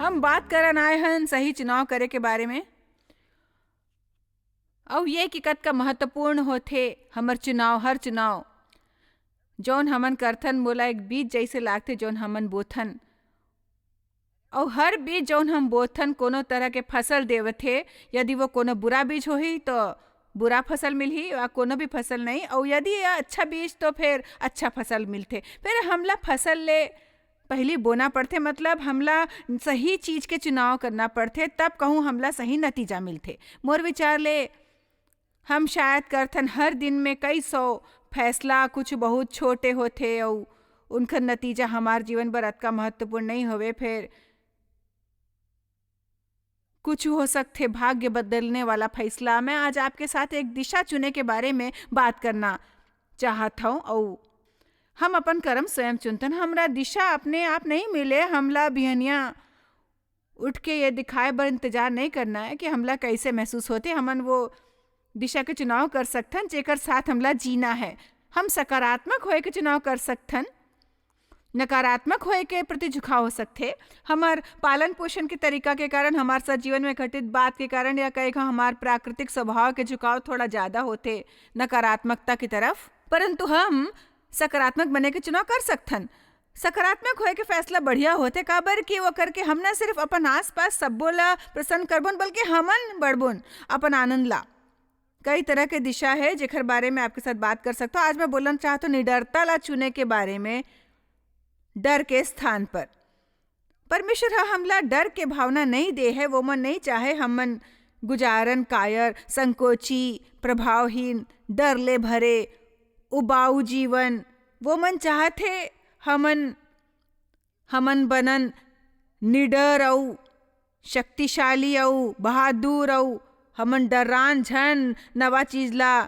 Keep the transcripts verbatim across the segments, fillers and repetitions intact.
हम बात करन आए हन सही चुनाव करे के बारे में। अउ ये कि कतका महत्वपूर्ण होथे हमर चुनाव, हर चुनाव। जौन हमन करथन, मोला एक बीज जैसे लागथे, जौन हमन बोथन। अउ हर बीज जौन हम बोथन, कोनो तरह के फसल देवथे। यदि वो कोनो बुरा बीज होही, तो बुरा फसल मिलही, या कोनो भी फसल नहीं। अउ यदि ये अच्छा बीज, तो फिर अच्छा फसल मिलथे। फिर हमला फसल ले पहली बोना पड़थे, मतलब हमला सही चीज के चुनाव करना पड़थे, तब कहूँ हमला सही नतीजा मिलथे। मोर विचार ले हम शायद करथन हर दिन में कई सौ फैसला, कुछ बहुत छोटे होथे अउ उनकर नतीजा हमार जीवन बर अतका महत्वपूर्ण नहीं होवे। फिर कुछ हो सकथे भाग्य बदलने वाला फैसला। मैं आज आपके साथ एक दिशा चुने के बारे में बात करना चाहत हूँ। अउ हम अपन कर्म स्वयं चुनथन, हमरा दिशा अपने आप नहीं मिले, हमला बिहनिया उठ के ये दिखाए बर इंतजार नहीं करना है कि हमला कैसे महसूस होथे। हमन वो दिशा के चुनाव कर सकथन, जेकर साथ हमला जीना है। हम सकारात्मक होए के चुनाव कर सकथन, नकारात्मक होए के प्रति झुकाव हो सकथे। हमर पालन पोषण के तरीका के कारण, हमार साथ जीवन में घटित बात के कारण, या कहे हमार प्राकृतिक स्वभाव के झुकाव थोड़ा ज्यादा होथे नकारात्मकता की तरफ, परंतु हम सकारात्मक बने के चुनाव कर सकथन। सकारात्मक होए के फैसला बढ़िया होथे, काबर कि वो करके हम न सिर्फ अपन आसपास सब्बो ला प्रसन्न करबोन, बल्कि हमन बढ़बोन अपन आनंद ला। कई तरह के दिशा है, जेकर बारे में आपके साथ बात कर सकता हूँ। आज मैं बोलना चाहता हूँ निडरता ला चुने के बारे में। डर के स्थान पर परमेश्वर ह हमला डर के भावना नहीं दे है। वो मन नहीं चाहे हमन गुजारन कायर, संकोची, प्रभावहीन, डर ले भरे, उबाऊ जीवन। वो मन चाहथे हमन, हमन बनन निडर अउ शक्तिशाली अउ बहादुर अउ हमन डरान झन नवा चीज ला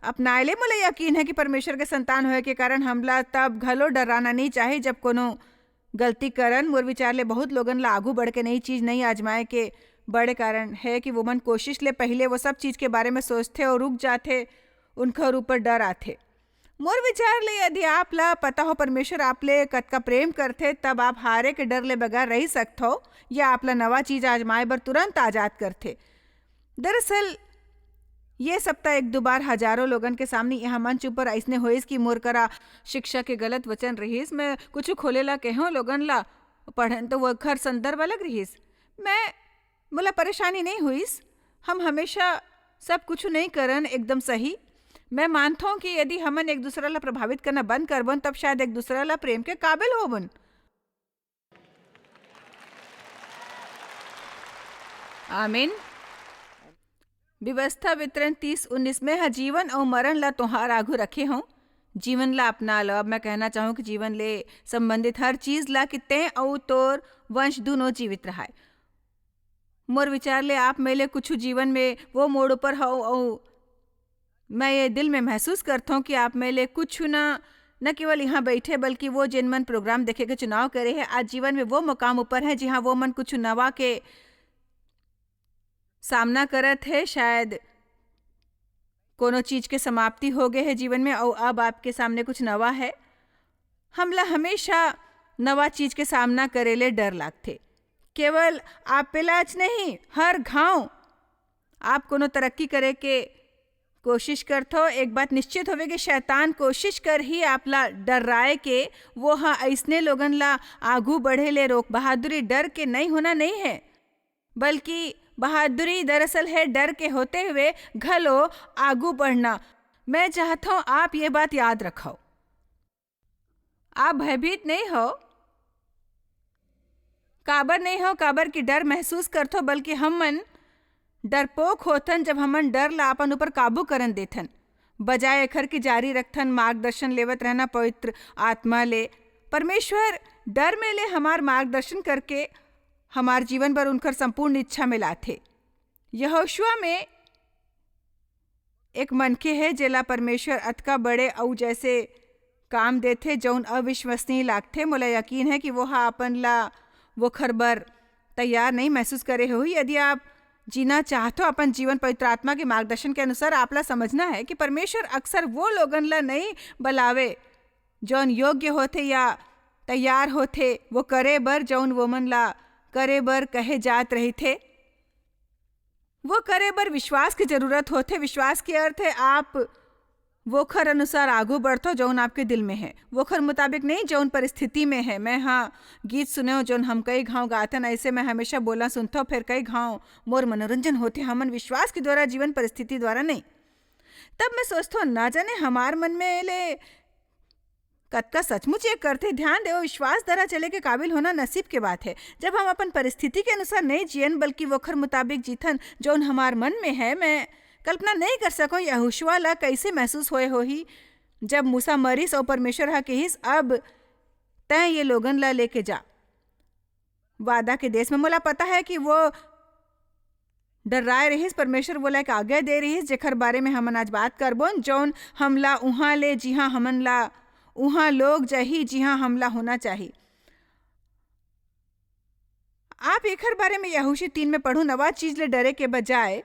अपनाए ले। मोला यकीन है कि परमेश्वर के संतान होए के कारण हमला तब घलो डराना नहीं चाही, जब कोनो गलती करन। मोर विचार ले बहुत लोगन ला आगू बढ़ के नई चीज नहीं आजमाए के बड़े कारण है कि वो मन कोशिश ले पहले वो सब चीज के बारे में सोचथे और रुक जाथे, उनकर ऊपर डर आथे। मोर विचार ले यदि आप ला पता हो परमेश्वर आप ले कतका प्रेम करथे, तब आप हारे के डर ले बगैर रह सकथो या आप ला नवा चीज आजमाए बर तुरंत आजाद करथे। दरअसल ये सप्ताह एक दो बार हजारों लोगन के सामने यहाँ मंच ऊपर ऐसने होइस कि मोर करा शिक्षा के गलत वचन रहिस। मैं कुछ खोले ला कहो लोगन ला, पढ़न तो वो घर संदर्भ अलग रहिस। मैं, मोला परेशानी नहीं हुइस। हम हमेशा सब कुछ नहीं करन एकदम सही। मैं मानथों कि यदि हमन एक दूसरा ला प्रभावित करना बंद करबन, तब शायद एक दूसरा ला प्रेम के काबिल होबन। आमीन। व्यवस्था वितरण तीस उन्नीस में ह जीवन अउ मरण ला तोहार आघू रखे हूँ। जीवन ला अपना लो। अब मैं कहना चाहूँ कि जीवन ले संबंधित हर चीज ला कि तैं अउ तोर वंश दोनों जीवित रहाय। मोर विचार ले आप में ले कुछ जीवन में वो मोड़ ऊपर हो अउ मैं ये दिल में महसूस करता हूँ कि आप में ले कुछ ना, न केवल यहाँ बैठे बल्कि वो जिन मन प्रोग्राम देखे के चुनाव करे हैं, आज जीवन में वो मुकाम ऊपर है जहाँ वो मन कुछ नवा के सामना करत है। शायद कोनो चीज के समाप्ति हो गए है जीवन में और अब आपके सामने कुछ नवा है। हमला हमेशा नवा चीज के सामना करे ले डर लागथे। केवल आप पेलाच नहीं, हर घाव आप कोनो तरक्की करे के कोशिश करथो, एक बात निश्चित होवे कि शैतान कोशिश कर ही आपला डर्राए के। वो ह अइसने लोगन ला आगू बढ़े ले रोक। बहादुरी डर के नहीं होना नहीं है, बल्कि बहादुरी दरअसल है डर के होते हुए घलो आगू बढ़ना। मैं चाहत हूँ आप ये बात याद रखो। आप भयभीत नहीं हो। काबर नहीं हो? काबर कि डर महसूस करथो, बल्कि हमन डरपोक होथन जब हमन डर ला अपन ऊपर काबू करन देथन। बजाय एखर के जारी रखथन, मार्गदर्शन लेवत रहना पवित्र आत्मा ले। परमेश्वर डर में ले हमार मार्गदर्शन करके हमार जीवन बर उनकर संपूर्ण इच्छा में लाथे। यहोशुआ में एक मनखे हे जेला परमेश्वर अतका बड़े अऊ जैसे काम देथे जऊन अविश्वसनीय लागथे। मोला यकीन हे कि वो ह अपन ला वोखर बर तैयार नहीं महसूस करे होही। यदि आप जीना चाहथो अपन जीवन पवित्र आत्मा के मार्गदर्शन के अनुसार, आप ला समझना है कि परमेश्वर अक्सर वो लोगन ला नहीं बलावे जौन योग्य होथे या तैयार होथे वो करे बर जौन वोमन ला करे बर कहे जात रहिथे, वो करे बर विश्वास के जरूरत होथे। विश्वास के अर्थ है आप वोखर अनुसार आगू बढ़थो, जौन आपके दिल में है, वोखर मुताबिक नहीं, जौन परिस्थिति में है। मैं हाँ गीत सुने हो, जौन हम कई घाव गाथन, ऐसे मैं हमेशा बोला सुनथो, फिर कई घाव मोर मनोरंजन होथे। हमन विश्वास के द्वारा जीवन, परिस्थिति द्वारा नहीं। तब मैं सोचथो, ना जाने हमार मन में ले कतका सचमुच ये करथे। ध्यान देव, विश्वास द्वारा चले के काबिल होना नसीब के बात है। जब हम अपन परिस्थिति के अनुसार नहीं जियन, बल्कि वोखर मुताबिक जीथन, जौन हमार मन में है, मैं कल्पना नहीं कर सको यहोशुआ ला कैसे महसूस होए होही, जब मूसा मरिस और परमेश्वर हा कहिस, "अब तैं ये लोगन ला लेके जा वादा के देश में।" मोला पता है कि वो डर्राए रहिस, परमेश्वर वोला एक आज्ञा दे रहिस, जेकर बारे में हमन आज बात करबोन, जौन हमला उहाँ ले, जिहाँ हमन ला, उहाँ लोग जाही, जिहाँ हमला होना चाही। आप एकर बारे में यहोशू तीन में पढ़ू, नवा चीज ले डरे के बजाय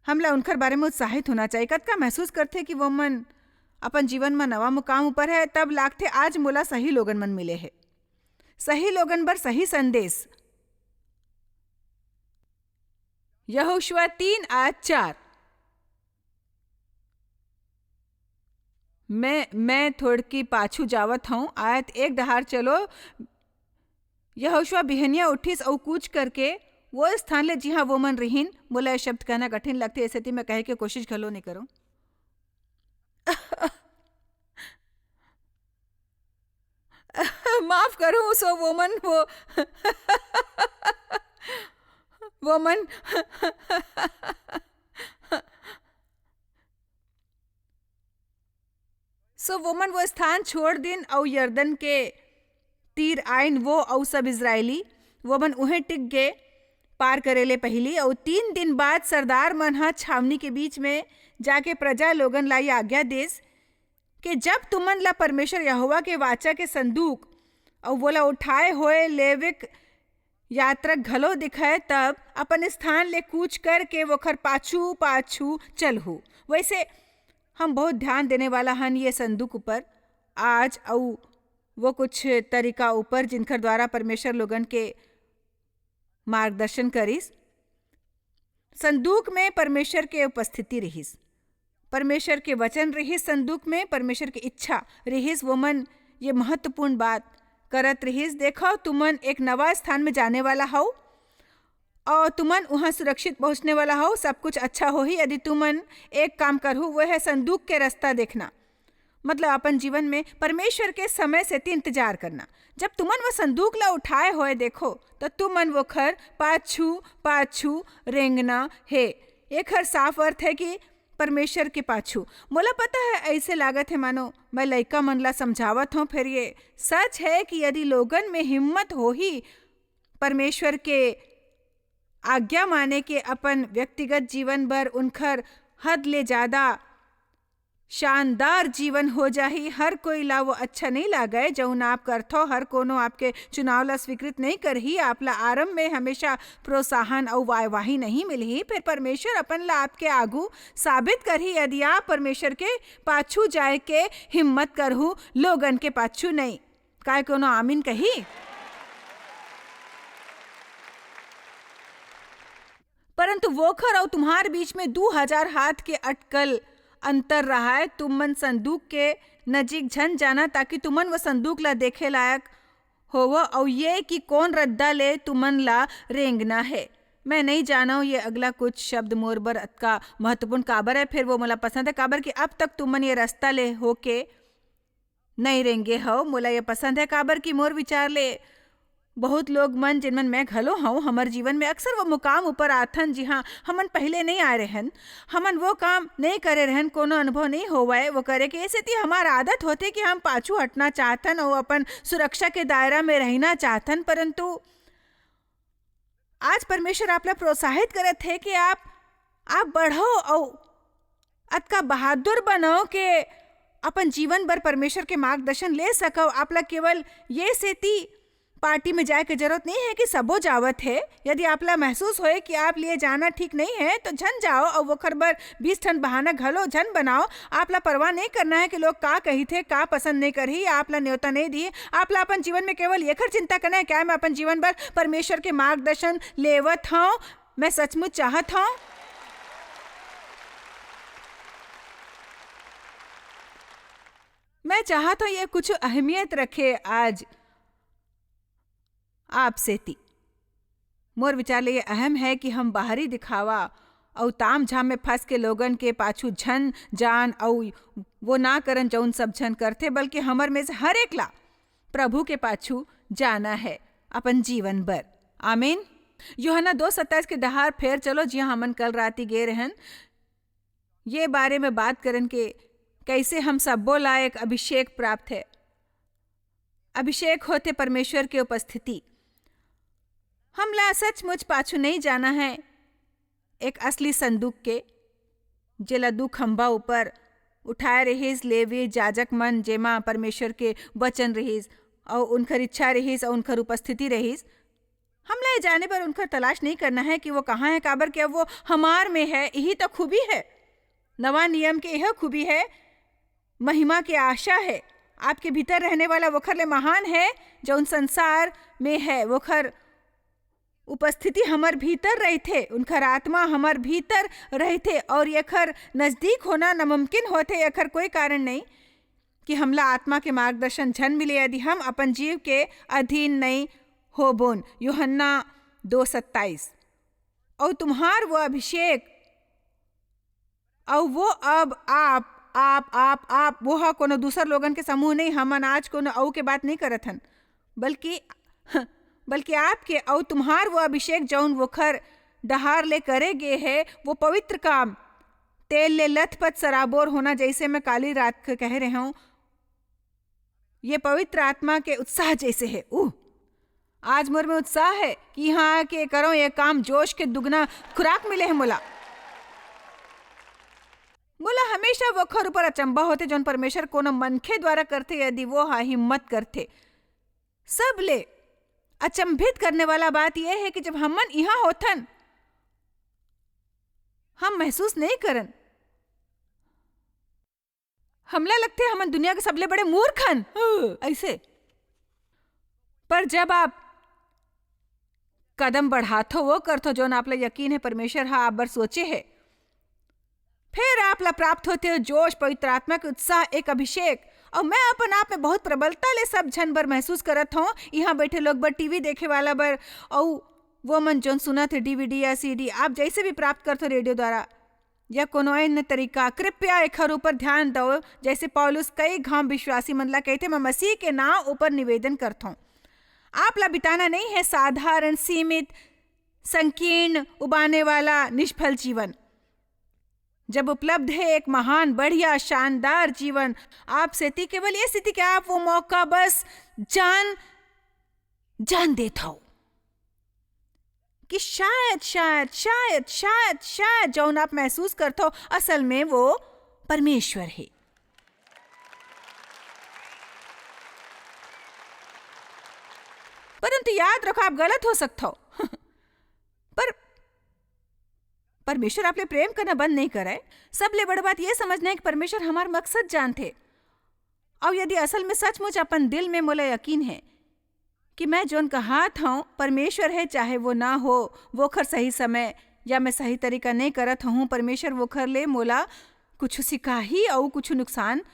हमला उनकर बारे में उत्साहित होना चाहिए। कतका महसूस करथे कि वो मन अपन जीवन में नवा मुकाम ऊपर है, तब लागथे आज मोला सही लोगन मन मिले है, सही लोगन बर सही संदेश। यहोशुआ तीन आयत चार। मैं, मैं थोड़की पाछू जावत हूँ, आयत एक डहार चलो। यहोशुआ बिहनिया उठिस अउ कूच करके वो स्थान ले, जिहाँ वो मन रिहिन। मोला ये शब्द कहना कठिन लगथे, ऐसे ती मैं कहे के कोशिश घलो नहीं करूँ। माफ करो, सो वो मन, वो, वो मन, सो वो मन वो स्थान छोड़ दिन अउ यरदन के तीर आइन, वो अउ सब इजरायली। वो मन उहें टिक गए पार करे ले पहिली। अउ तीन दिन बाद सरदार मन ह छावनी के बीच में जाके प्रजा लोगन ला ये आज्ञा देस कि जब तुमन ला परमेश्वर यहोवा के वाचा के संदूक अउ वोला उठाए होए लेविक यात्रक घलो दिखय, तब अपन स्थान ले कूच करके वोखर पाछू पाछू चलहू। वैसे हम बहुत ध्यान देने वाला हन ये संदूक ऊपर आज, अउ वो कुछ तरीका ऊपर जिनकर द्वारा परमेश्वर लोगन के मार्गदर्शन करिस। संदूक में परमेश्वर के उपस्थिति रिहिस, परमेश्वर के वचन रिहिस, संदूक में परमेश्वर के इच्छा रिहिस। वो मन ये महत्वपूर्ण बात करत रिहिस, "देखो, तुमन एक नवा स्थान में जाने वाला हव और तुमन उहाँ सुरक्षित पहुँचने वाला हव। सब कुछ अच्छा होही यदि तुमन एक काम करहु, वो है संदूक के रास्ता देखना।" मतलब अपन जीवन में परमेश्वर के समय सेती इंतजार करना। जब तुमन वो संदूक ला उठाए होए देखो, तो तुमन वो खर पाछू पाछू रेंगना हे। एखर साफ अर्थ है कि परमेश्वर के पाछू। मोला पता है, ऐसे लागत है मानो मैं लइका मन ला समझावत हूँ, फिर ये सच है कि यदि लोगन में हिम्मत होही परमेश्वर के आज्ञा माने के अपन व्यक्तिगत जीवन बर, उनखर हद ले ज्यादा शानदार जीवन हो जाही। हर कोई ला वो अच्छा नहीं लागे जौन आप करथो, हर कोनो आपके चुनाव ला स्वीकृत नहीं करही। आप ला आरंभ में हमेशा प्रोत्साहन अउ वाहवाही नहीं मिलही, फिर परमेश्वर अपन ला आपके आगू साबित करही यदि आप परमेश्वर के पाछू जाए के हिम्मत करहू, लोगन के पाछू नहीं। काय कोनो आमीन कही? परंतु वोखर अउ तुम्हार बीच में दू हजार हाथ के अटकल अंतर रहाय। तुमन संदूक के नजीक झन जाना, ताकि तुमन वो संदूक ला देखे लायक होवो, अउ ये कि कौन रद्दा ले तुमन ला रेंगना है। मैं नहीं जानव ये अगला कुछ शब्द मोर बर अतका महत्वपूर्ण काबर है, फिर वो मोला पसंद है, काबर कि अब तक तुमन ये रास्ता ले होके नहीं रेंगे हव। मोला ये पसंद है, काबर कि मोर विचार ले बहुत लोग मन, जिनमन मैं घलो हव, हमर जीवन में अक्सर वो मुकाम ऊपर आथन, जिहाँ हमन पहले नहीं आए रहन, हमन वो काम नहीं करे रहन, कोनो अनुभव नहीं होवय वो करे के। ऐसे ती हमार आदत होथे कि हम पाछू हटना चाहथन अउ अपन सुरक्षा के दायरा में रहना चाहथन, परंतु आज परमेश्वर आप ला प्रोत्साहित करत हे कि आप, आप बढ़व अउ अतका बहादुर बनव के अपन जीवन बर परमेश्वर के मार्गदर्शन ले सकव। आप ला केवल ये सेती पार्टी में जाए के जरूरत नहीं है कि सबो जावत है। यदि आप ला महसूस होए कि आप लिए जाना ठीक नहीं है, तो झन जाओ, और ओकर बर बीस ठन बहाना घलो झन बनाओ। आप ला परवाह नहीं करना है कि लोग का कहिथे, का पसंद नहीं करही, आप ला न्योता नहीं दी। आप ला अपन जीवन में केवल एकर चिंता करना है, क्या मैं अपन जीवन भर परमेश्वर के मार्गदर्शन लेवत हूँ, मैं सचमुच चाहत हूँ। मैं चाहत हूँ ये कुछ अहमियत रखे आज आप सेती। मोर विचार ले ये अहम है कि हम बाहरी दिखावा अउ ताम झाम में फंस के लोगन के पाछू झन जान अउ वो ना करन जौन सब झन करथे, बल्कि हमर में से हर एक ला प्रभु के पाछू जाना है अपन जीवन भर। आमीन। यूहन्ना दो सत्ताईस के डहार फेर चलो, जिहां हमन कल राती गे रहन, ये बारे में बात करन के कैसे हम सब्बो ला एक अभिषेक प्राप्त है। अभिषेक होथे परमेश्वर के उपस्थिति। हमला सचमुच पाछू नहीं जाना है एक असली संदूक के, जेला दू खंभा ऊपर उठाए रहिस लेवी याजक मन, जेमा परमेश्वर के वचन रहिस अउ उनकर इच्छा रहिस अउ उनकर उपस्थिति रहिस। हमला ये जाने बर उनकर तलाश नहीं करना है कि वो कहाँ है, काबर के वो हमार में है। यही तो खूबी है, नवा नियम के यह खूबी है, महिमा के आशा है। आपके भीतर रहने वाला वोखर ले महान है, जौन संसार में है। वोखर उपस्थिति हमर भीतर रहिथे, उनकर आत्मा हमर भीतर रहिथे, और एखर नजदीक होना नामुमकिन होथे, एखर कोई कारण नहीं कि हमला आत्मा के मार्गदर्शन झन मिले, यदि हम अपन जीव के अधीन नहीं होबोन। यूहन्ना दो सत्ताईस। और तुम्हार वो अभिषेक, और वो अब आप, आप, आप, आप, वो ह कोनो दूसर लोगन के समूह नहीं, हमन आज कोनो अऊ के बात नहीं करत हन, बल्कि, बल्कि आपके और तुम्हार वो अभिषेक, जौन वोखर डहार ले करे गे है, वो पवित्र काम, तेल ले लथपथ सराबोर होना, जैसे मैं काली रात के कह रहे हूँ, ये पवित्र आत्मा के उत्साह जैसे है। उह, आज मोर में उत्साह है कि यहाँ आके करो ये काम, जोश के दुगना खुराक मिले है मोला। मोला हमेशा वोखर ऊपर अचंबा होथे, जौन परमेश्वर कोनो मनखे द्वारा करथे, यदि वो हा हिम्मत करथे। सब ले अचंभित करने वाला बात यह है कि जब हमन यहाँ होथन, हम महसूस नहीं करन। हमला लगथे हमन दुनिया के सबले बड़े मूर्ख हन, ऐसे। पर जब आप कदम बढ़ाथो, वो करथो, जौन आप ला यकीन है परमेश्वर हा आप बर सोचे है, फिर आप ला प्राप्त होथे जोश, पवित्र आत्मा के उत्साह, एक अभिषेक। और मैं अपन आप में बहुत प्रबलता ले सब झन बर महसूस करत हूँ। यहाँ बैठे लोग बर, टीवी देखे वाला बर, और वो मन जौन सुनत है डीवीडी या सीडी, आप जैसे भी प्राप्त करथो रेडियो द्वारा या कोनो अन्य तरीका, कृपया एखर ऊपर ध्यान दो। जैसे पौलुस कई घाम विश्वासी मन ला कहथे, मैं मसीह के नाम ऊपर निवेदन करथों, आप ला बिताना नहीं है साधारण, सीमित, संकीर्ण, उबाने वाला, निष्फल जीवन। जब उपलब्ध है एक महान, बढ़िया, शानदार जीवन आप सेती, केवल ये सेती कि आप वो मौका बस जान, जान देत हो कि शायद, शायद, शायद, शायद, शायद जौन आप महसूस करत हो, असल में वो परमेश्वर है। परंतु याद रखो, आप गलत हो सकत हो। पर परमेश्वर आप ले प्रेम करना बंद नहीं करे। सबले बड़ बात ये समझना है कि परमेश्वर हमार मकसद जानथे। और यदि असल में सचमुच अपन दिल में मोला यकीन है कि मैं जोन कहात हूँ, परमेश्वर है, चाहे वो ना हो, वोखर सही समय या मैं सही तरीका नहीं करत हूँ, परमेश्वर वोखर ले मोला कुछ सिखाही और कुछ नुकसान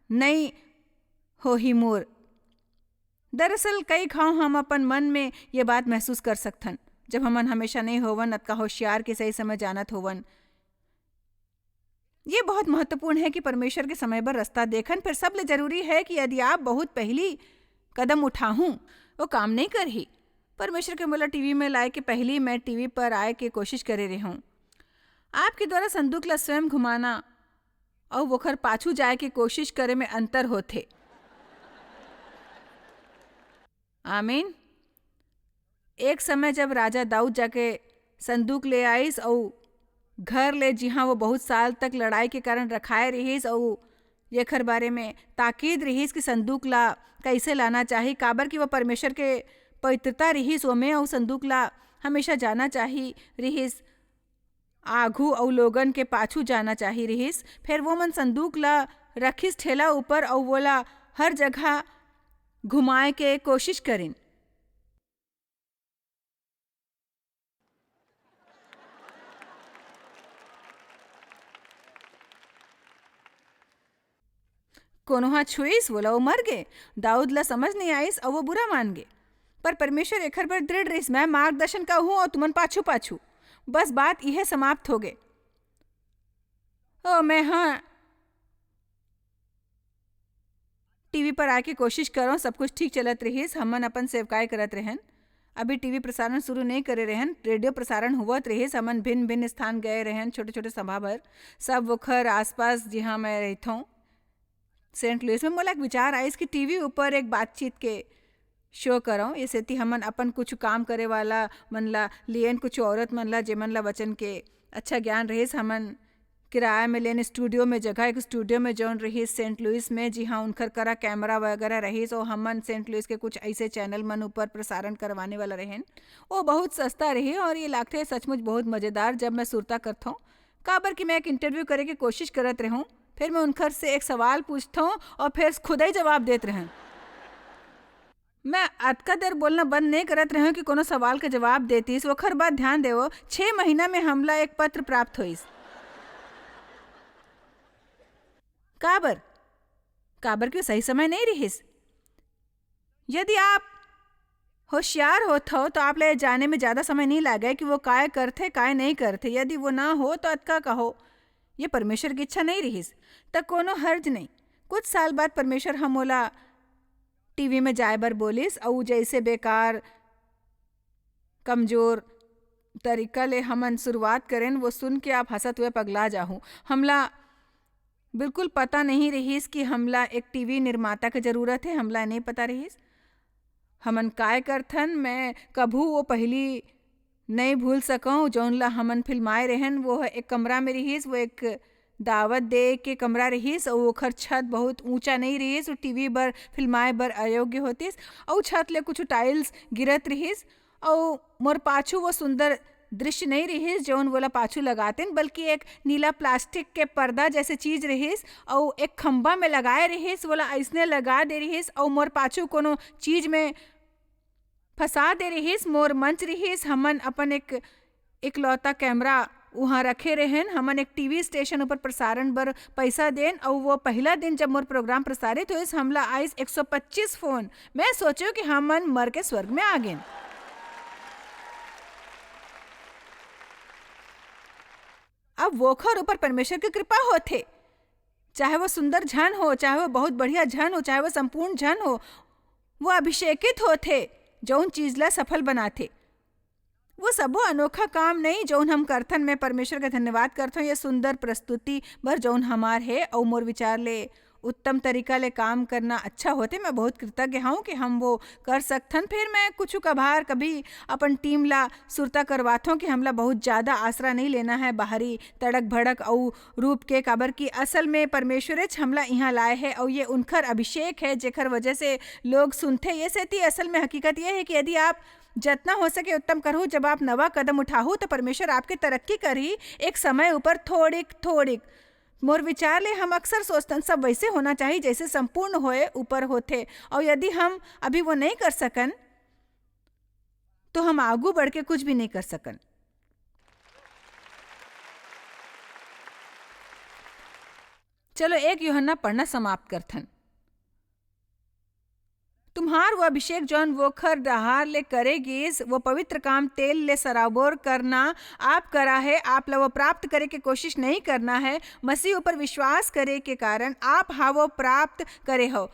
नहीं होही मोर। दरअसल, कई घाव हम अपन मन में ये बात महसूस कर सकथन, जब हमन हमेशा नहीं होवन, अतका होशियार के सही समय जानत होवन। ये बहुत महत्वपूर्ण है कि परमेश्वर के समय बर रास्ता देखन। फिर सबले जरूरी है कि यदि आप बहुत पहली कदम उठाहूं, वो काम नहीं करही। परमेश्वर के मोला टीवी में लाए के पहली मैं टीवी पर आए के कोशिश करे रहूं। आपके द्वारा संदूक ला स्वयं घुमाना और वोखर पाछू जाए के कोशिश करे में अंतर होथे। आमीन। एक समय जब राजा दाऊद जाके संदूक ले आइस अऊ घर ले, जिहां वो बहुत साल तक लड़ाई के कारण रखाए रिहिस, अऊ एखर बारे में ताकीद रिहिस कि संदूक ला कइसे लाना चाही, काबर कि वो परमेश्वर के पवित्रता रिहिस ओमे, अउ संदूक ला हमेशा जाना चाही रिहिस, आघू अउ लोगन के पाछू जाना चाही रिहिस। फेर वो मन संदूक ला रखिस ठेला ऊपर, अउ वोला हर जगह घुमाए के कोशिश करिन। कोनो ह छुईस, वोला वो मर गे। दाऊद ला समझ नहीं आइस, अउ वो बुरा मान गे। पर परमेश्वर एखर बर दृढ़ रहिस, "मैं मार्गदर्शन का हूँ, अउ तुमन पाछू पाछू।" बस बात इहे समाप्त हो गे। ओ, मैं हाँ टीवी पर आके कोशिश करो, सब कुछ ठीक चलत रहिस। हमन अपन सेवकाई करत रहन, अभी टीवी प्रसारण शुरू नहीं करे रहन, रेडियो प्रसारण हुवत रहिस। हमन भिन्न भिन्न स्थान गए रहन, छोटे छोटे सभा भर, सब ओखर आसपास जिहाँ मैं रहथों सेंट लुइस में। मोला एक विचार आइस कि टीवी ऊपर एक बातचीत के शो करौं। ये सेती हमन अपन कुछ काम करे वाला मन ला लियन, कुछ औरत मन ला, जेमन ला वचन के अच्छा ज्ञान रहिस। हमन किराया में लेन स्टूडियो में जगह, एक स्टूडियो में जौन रहिस सेंट लुइस में, जी हाँ, उनकर करा कैमरा वगैरह रहिस। और हमन सेंट लुइस के कुछ ऐसे चैनल मन ऊपर प्रसारण करवाने वाला रहेन। वो बहुत सस्ता रही और ये लागथे सचमुच बहुत मज़ेदार जब मैं सुरता करथौं। काबर कि मैं एक इंटरव्यू करे के कोशिश करत रहूं, फिर मैं उनकर से एक सवाल पूछथौं और फिर खुद ही जवाब देत रहन। मैं अतका देर बोलना बंद नहीं करत रहूं कि कोनो सवाल के जवाब देतीस। ओखर बाद ध्यान देवो, छह महीना में हमला एक पत्र प्राप्त होइस। काबर? काबर कि वो सही समय नहीं रहिस। यदि आप होशियार होत हो, तो आप ला ये जाने में ज़्यादा समय नहीं लागे कि वो काय करथे, काय नहीं करथे। यदि वो ना हो, तो अतका कहो, ये परमेश्वर की इच्छा नहीं रहिस, त कोनो हर्ज नहीं। कुछ साल बाद परमेश्वर ह मोला टीवी में जाए बर बोलिस, अउ जैसे बेकार, कमजोर तरीका ले हमन शुरुआत करेन, वो सुन के आप हंसत हुए पगला जाहू। हमला बिल्कुल पता नहीं रहिस कि हमला एक टीवी निर्माता के जरूरत है, हमला नहीं पता रहिस। हमन काय करथन, मैं कभू वो पहली नहीं भूल सकौं, जौन ला हमन फिल्माए रहन। वो ह एक कमरा में रहिस, वो एक दावत दे के कमरा रहिस, अउ ओखर छत बहुत ऊंचा नहीं रहिस, वो टीवी बर फिल्माए बर अयोग्य होतिस, अउ छत ले कुछ टाइल्स गिरत रहिस, अउ मोर पाछू वो सुंदर दृश्य नहीं रहिस, जौन वोला पाछू लगातेन, बल्कि एक नीला प्लास्टिक के पर्दा जैसे चीज रहिस, अउ एक खंभा में लगाए रहिस, वोला अइसने लगा दे रहिस, अउ मोर पाछू कोनो चीज में फंसा दे रहिस। मोर मंच रहिस, हमन अपन एक इकलौता कैमरा उहाँ रखे रहेन। हमन एक टीवी स्टेशन ऊपर प्रसारण बर पैसा देन, अउ वो पहला दिन जब मोर प्रोग्राम प्रसारित होइस, हमला आइस एक सौ पच्चीस फोन। मैं सोचो कि हमन मर के स्वर्ग में आ गेन। अब वोखर ऊपर परमेश्वर की कृपा होथे, चाहे वो सुंदर झन हो, चाहे वो बहुत बढ़िया झन हो, चाहे वो संपूर्ण झन हो, वो अभिषेकित होथे, जौन चीज ला सफल बनाथे। वो सबो अनोखा काम नहीं, जौन हम करथन। मैं परमेश्वर के धन्यवाद करथौं ये सुंदर प्रस्तुति बर, जौन हमार है, अउ मोर विचार ले उत्तम तरीका ले काम करना अच्छा होथे। मैं बहुत कृतज्ञ हूँ कि हम वो कर सकथन। फिर मैं कुछ कभार कभी अपन टीम ला सुरता करवाथौं कि हमला बहुत ज़्यादा आसरा नहीं लेना है बाहरी तड़क भड़क अउ रूप के, काबर कि असल में परमेश्वरेच हमला इहाँ लाए है, अउ ये उनकर अभिषेक है, जेकर वजह से लोग सुनथे। ये सेती असल में हकीकत ये है कि यदि आप जतना हो सके उत्तम करहू, जब आप नवा कदम उठाहू, तो परमेश्वर आपके तरक्की करही, एक समय ऊपर थोड़िक थोड़िक। मोर विचार ले हम अक्सर सोचथन, सब वैसे होना चाहिए, जैसे संपूर्ण होए ऊपर होथे, और यदि हम अभी वो नहीं कर सकन, तो हम आगू बढ़ के कुछ भी नहीं कर सकन। चलो, एक यूहन्ना पढ़ना समाप्त करथन। तुम्हार वो अभिषेक, जौन वोखर डहार ले करे गिस, वो पवित्र काम तेल ले सराबोर करना आप करा है, आप ला वो प्राप्त करे के कोशिश नहीं करना है। मसीह ऊपर विश्वास करे के कारण आप हा वो प्राप्त करे हो।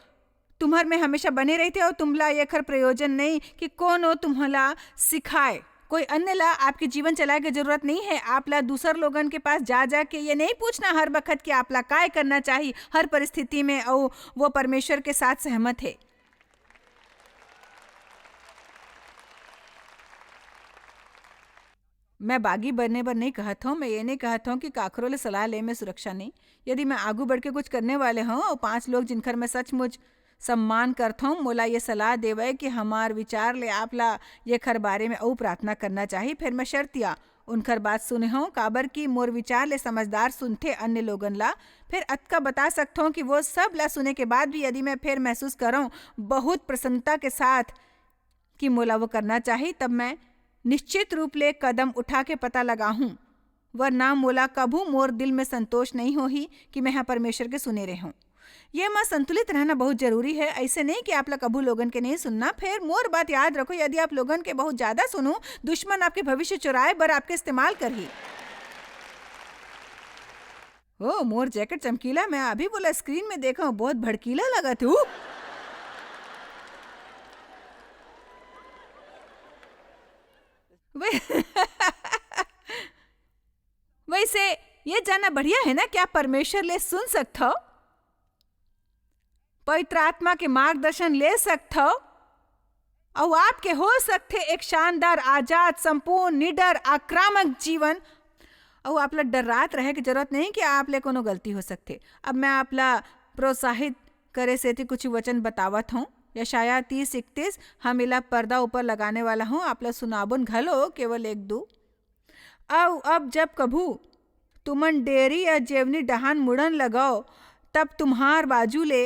तुम्हर में हमेशा बने रहिथे, अउ तुमला एखर प्रयोजन नहीं कि कोनो तुम्हला सिखाए। कोई अन्य ला आपके जीवन चलाए के जरूरत नहीं है। आप ला दूसर लोगन के पास जा जा के ये नहीं पूछना हर बखत कि आप ला काय करना चाहिए हर परिस्थिति में, अउ वो परमेश्वर के साथ सहमत है। मैं बागी बने बर नहीं कहत हूँ, मैं ये नहीं कहत हूँ कि काखरो ले सलाह ले में सुरक्षा नहीं। यदि मैं आगू बढ़ के कुछ करने वाले हूँ और पांच लोग जिनकर मैं सचमुच सम्मान करथौं, मोला ये सलाह देवय कि हमार विचार ले आप ला येखर बारे में अउ प्रार्थना करना चाही। फेर मैं शर्तिया उनखर बात सुने हौं, काबर कि मोर विचार ले समझदार सुनथे अन्य लोगन ला। फेर अतका बता सकथौं कि वो सब ला सुने के बाद भी यदि मैं फेर महसूस करौं बहुत प्रसन्नता के साथ कि मोला वो करना चाही, तब मैं निश्चित रूप ले कदम उठा के पता लगाहूं, वरना मोला कभू मोर दिल में संतोष नहीं होही कि मैं ह परमेश्वर के सुने रेहूं। ये म संतुलित रहना बहुत जरूरी है। ऐसे नहीं कि आप ला कभू लोगन के नहीं सुनना। फेर मोर बात याद रखो, यदि आप लोगन के बहुत ज्यादा सुनो, दुश्मन आपके भविष्य चुराए बर आपके इस्तेमाल करही। ओ, मोर जैकेट चमकीला, मैं अभी बोला स्क्रीन में देखा हूँ, बहुत भड़कीला लगा तू। वे-, वैसे ये जानना बढ़िया है ना कि आप परमेश्वर ले सुन सकथो, पवित्र आत्मा के मार्गदर्शन ले सकथो, अउ आपके हो सकथे एक शानदार, आजाद, संपूर्ण, निडर, आक्रामक जीवन। अउ आप ला डर्रात रहे के जरूरत नहीं कि आप ले कोनो गलती हो सकथे। अब मैं आप ला प्रोत्साहित करे सेती कुछ वचन बतावत हूँ। यशायाह तीस इकतीस, हम इला पर्दा ऊपर लगाने वाला हूँ, आप ला सुनाबोन घलो, केवल एक दू। अउ अब जब कभू तुमन डेरी या जेवनी डहान मुड़न लगव, तब तुम्हार बाजू ले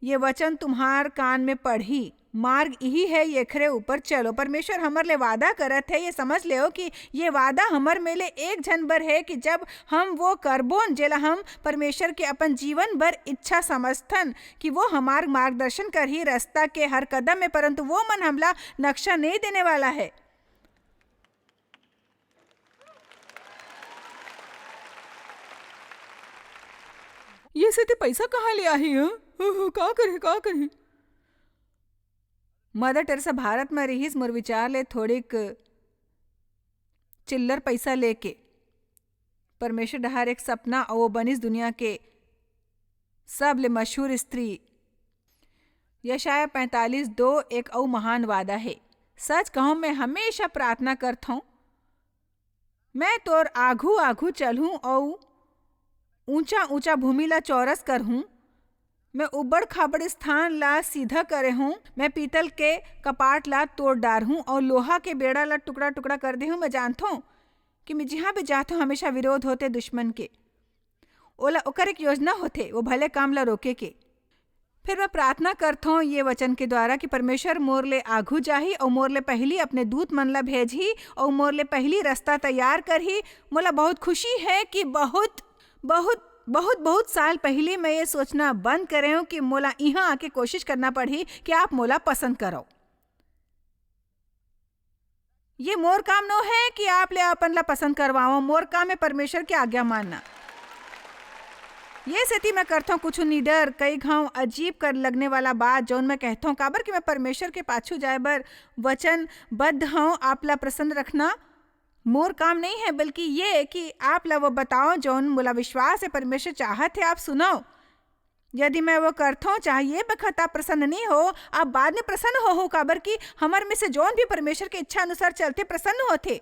ये वचन तुम्हार कान में पढ़ी, मार्ग इही है, येखरे ऊपर चलो। परमेश्वर हमर ले वादा करत है, ये समझ लेओ कि ये वादा हमर में ले एक झन बर है कि जब हम वो करबोन, जेला हम परमेश्वर के अपन जीवन भर इच्छा समझथन कि वो हमार मार्गदर्शन करही रास्ता के हर कदम में, परंतु वो मन हमला नक्शा नहीं देने वाला है। ये सेती पैसा कहाँ ले आही, हाँ? का करे, का करे? मदर टेरेसा भारत में रिहिस, मोर विचार ले थोड़िक चिल्लर पैसा लेके परमेश्वर डहार एक सपना, अउ वो बनिस दुनिया के सबले मशहूर स्त्री। यशायाह पैंतालीस दो एक अउ महान वादा हे। सच कहूँ, मैं हमेशा प्रार्थना करथौं, मैं तोर आघू-आघू चलहूँ अउ ऊंचा-ऊंचा भूमि ला चौरस करहूँ। मैं उबड़-खाबड़ स्थान ला सीधा करे हूँ, मैं पीतल के कपाट ला तोड़ डारहूँ अउ लोहा के बेड़ा ला टुकड़ा-टुकड़ा कर देहूँ। मैं जानथौं कि मैं जिहाँ भी जाथौं, हमेशा विरोध होथे दुश्मन के। ओला, ओकर एक योजना होथे, वो भले काम ला रोके के। फिर मैं प्रार्थना करथौं ये वचन के द्वारा कि परमेश्वर मोर ले आघू जाही अउ मोर ले पहिली अपने दूत मन ला भेजही अउ मोर ले पहिली रास्ता तैयार करही। मोला बहुत खुशी है कि बहुत, बहुत, बहुत, बहुत साल पहिली मैं ये सोचना बंद करे हूँ कि मोला इहाँ आके कोशिश करना पड़ही कि आप मोला पसंद करो। ये मोर काम नो है कि आप ले अपन ला पसंद करवावं, मोर काम है परमेश्वर के आज्ञा मानना। ये सेती मैं करथौं कुछ निडर, कई घांव अजीब कर लगने वाला बात, जौन मैं कहथौं, काबर कि मैं परमेश्वर के पाछू जाए बर वचनबद्ध हौं, आप ला प्रसन्न रखना मोर काम नहीं है, बल्कि ये कि आप ला वो बताओ, जौन मोला विश्वास है परमेश्वर चाहत है आप सुनो। यदि मैं वो करथौं, चाहे ये बखत आप प्रसन्न नहीं हो, आप बाद में प्रसन्न होहू, काबर कि हमर में से जौन भी परमेश्वर के इच्छा अनुसार चलथे, प्रसन्न होथे।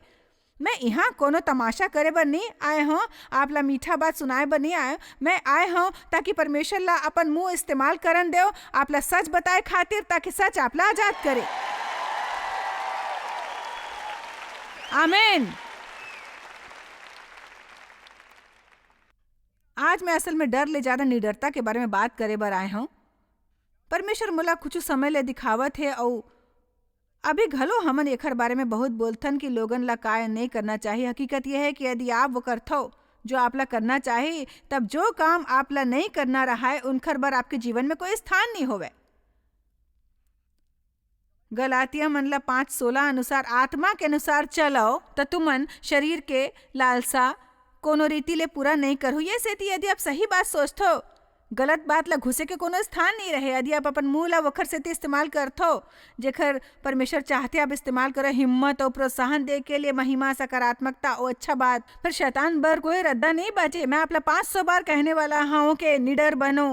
मैं इहाँ कोनो तमाशा करे बर नहीं आए हौं, आप ला मीठा बात सुनाए बर नहीं आए हौं। मैं आए हौं ताकि परमेश्वर ला अपन मुंह इस्तेमाल करन देव, आप ला सच बताए खातिर, ताकि सच आप ला आजाद करे। आमीन। आज मैं असल में डर ले ज्यादा निडरता के बारे में बात करे बर आए हौं। परमेश्वर मोला कुछ समय ले दिखावत हे, अउ अभी घलो हमन एखर बारे में बहुत बोलथन कि लोगन ला काय नहीं करना चाहिए। हकीकत यह है कि यदि आप वो करथव, जो आप ला करना चाहिए, तब जो काम आप ला नहीं करना रहाय, उनखर बर आपके जीवन में कोई स्थान नहीं होवे। गलातिया मन ला पाँच सोलह अनुसार, आत्मा के अनुसार चलव, त तुमन शरीर के लालसा कोनो रीति ले पूरा नहीं करहु। ये सेती यदि आप सही बात सोचथव, गलत बात ला घुसे के कोनो स्थान नहीं रहे। यदि आप अपन मुंह ला वखर सेती इस्तेमाल करथव, जेखर परमेश्वर चाहथे आप इस्तेमाल करो, हिम्मत और प्रोत्साहन दे के लिए, महिमा, सकारात्मकता और अच्छा बात, फिर शैतान बर कोई रद्दा नहीं बाचे। मैं आप ला पाँच सौ बार कहने वाला हूँ कि निडर बनो,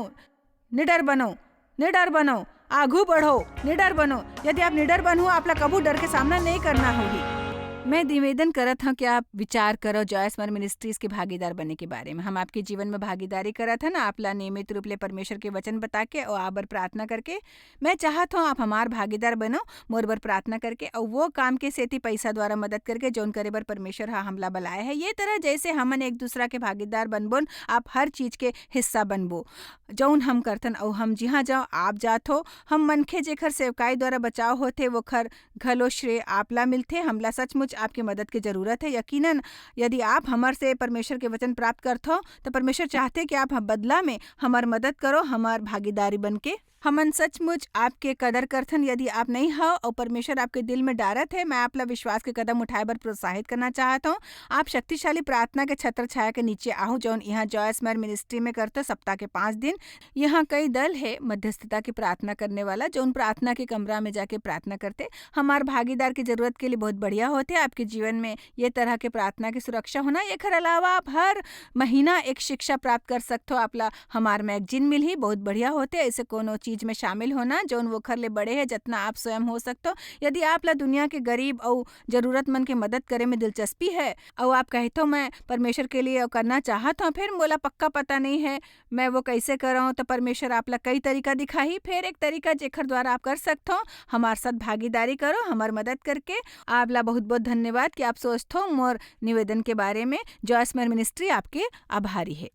निडर बनो, निडर बनो, आघू बढ़ो, निडर बनो। यदि आप निडर बनहू, आप ला कभू डर के सामना नहीं करना होही। मैं निवेदन करत हूँ कि आप विचार करो जॉयस मयर मिनिस्ट्रीज के भागीदार बने के बारे में। हम आपके जीवन में भागीदारी करत हन, आप ला नियमित रूप ले परमेश्वर के वचन बता के और आप बर प्रार्थना करके। मैं चाहत हूँ आप हमार भागीदार बनो, मोर बर प्रार्थना करके और वो काम के सेती पैसा द्वारा मदद करके, जौन करे बर परमेश्वर हा हमला बलाए है। ये तरह जैसे हमन एक दूसरा के भागीदार बनबोन, आप हर चीज के हिस्सा बनबो। जौन हम करथन और हम जिहाँ जाओ आप जात हो, हम मनखे जेखर सेवकाई द्वारा बचाव होथे, वो खर घलो श्रेय आपला मिलथे। हमला सचमुच आपके मदद के जरूरत है। यकीनन, यदि आप हमर से परमेश्वर के वचन प्राप्त करथो, तो परमेश्वर चाहथे कि आप ह-, बदला में हमर मदद करो, हमर भागीदारी बन के। हमन सचमुच आपके कदर करथन। यदि आप नहीं हव और परमेश्वर आपके दिल में डारत है, मैं आपला विश्वास के कदम उठाए बर प्रोत्साहित करना चाहत हूँ। आप शक्तिशाली प्रार्थना के छत्र छाया के नीचे आहू, जौन यहाँ जॉयस मयर मिनिस्ट्री में करते सप्ताह के पाँच दिन। यहाँ कई दल है मध्यस्थता की प्रार्थना करने वाला, जौन प्रार्थना के कमरा में जाके प्रार्थना करते। हमार भागीदार की जरूरत के लिए बहुत बढ़िया होते। आपके जीवन में ये तरह के प्रार्थना की सुरक्षा होना। एकर अलावा आप हर महीना एक शिक्षा प्राप्त कर सकते हो। आपला हमार मैगजीन मिलही, बहुत बढ़िया होते। ऐसे कोनो चीज में शामिल होना, जौन वो खर ले बड़े है, जितना आप स्वयं हो सकते हो। यदि आप ला दुनिया के गरीब और जरूरतमंद के मदद करे में दिलचस्पी है और आप कहते हो, "मैं परमेश्वर के लिए करना चाहत हूँ, फिर मोला पक्का पता नहीं है, मैं वो कैसे करऊँ?" तो परमेश्वर आप ला कई तरीका दिखाही। फिर एक तरीका जेखर द्वारा आप कर सकत हो, हमार साथ भागीदारी करो, हमार मदद करके। आप ला बहुत बहुत धन्यवाद कि आप सोचत हो मोर निवेदन के बारे में। जॉयस मयर मिनिस्ट्री आपके आभारी है।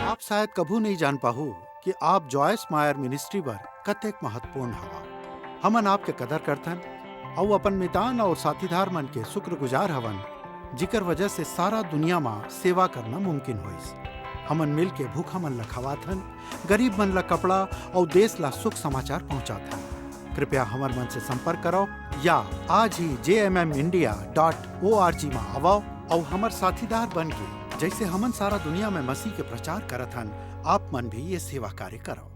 आप शायद कभू नहीं जान पाहू कि आप जॉयस मायर मिनिस्ट्री बर कतेक महत्वपूर्ण हवा। हमन आपके कदर करथन अउ अपन मितान और साथीदार मन के शुक्रगुजार हवन, जिकर वजह से सारा दुनिया मा सेवा करना मुमकिन होइस। हमन मिल के भूखा मन ला खवाथन, गरीब मन ला कपड़ा और देश ला सुख समाचार पहुंचाथन। कृपया हमर मन से संपर्क करो या आज ही जे M M India dot O R G मा आवो और हमर साथीदार बन के, जैसे हमन सारा दुनिया में मसीह के प्रचार करत हन, आप मन भी ये सेवा कार्य करो।